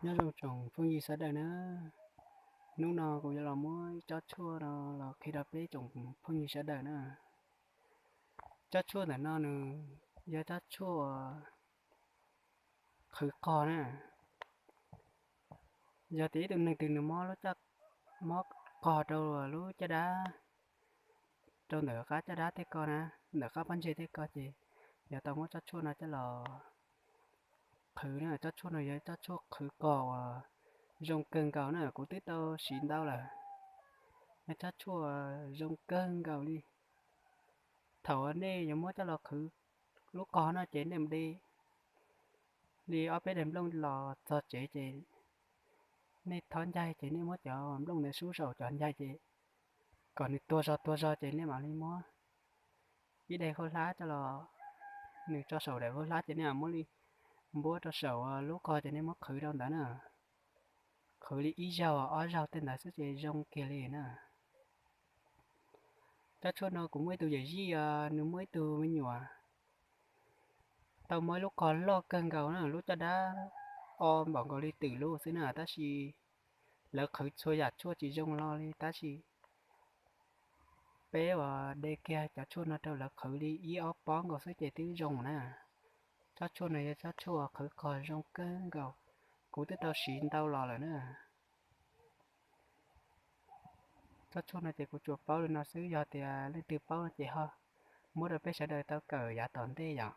Nyob zoo tsoom phooj ywg sawv daws na, hnub no kuv yuav los muab ib tsob tshuaj no los qhia rau peb tsoom phooj ywg sawv daws na. Tsob tshuaj ntawm no nws yog tsob tshuaj qhwv qog na. Yog tias ib tug neeg twg nws mob lub, mob qog rau lub caj dab, rau ntawm qab caj dab tej ko na, ntawm qab pob ntseg tej ko ces yog tau muab tsob tshuaj no coj los qhwv na. Tsob tshuaj no yog tsob tshuaj qhwv qog uas zoo kawg nkaus na, kuv twb tau siv ntau lawm. Yog tsob tshuaj zoo kawg nkaus li. Thaum nej yuav muab coj los qhwv lub qog no ces nej mus de li ob peb daim nplooj los txog tsev ces nej thob ncaig ces nej muab cov nplooj ntawd sub saum cov ncaig ces kom nws tuag zog tuag zog ces nej mam li muab ib daim hauv hlab coj los, nws tso saum daim hauv hlab ces nej mam muab li npuab rau saum lub qog ces nej muab qhwv rau ntawd na. Qhwv li ib zaug ob zaug tej ntawd xwb ces zoo kiag li na. Tsob tshuaj no kuv muaj ib tug yawm yij, nws muaj ib tug me nyuam tau mob ib lub qog loj kawg nkaus na, lub caj dab o npaum nkaus li twm lub xwb na, tab sis lawv qhwv txhua yam tshuaj tsis zoo los li, tab sis peb uas de kiag cov tshuaj no rau lawv qhwv li ib ob pob nkaus xwb ces twb zoo na. Tsob tshuaj no yog tsob tshuaj qhwv qog zoo kawg nkaus, kuv twb tau siv ntau los lawm na. Tsob tshuaj no ces kuv tsuas paub li no xwb, yog tias leej twg paub no ces ho muab rau peb sawv daws tau kawm yav tom ntej yom.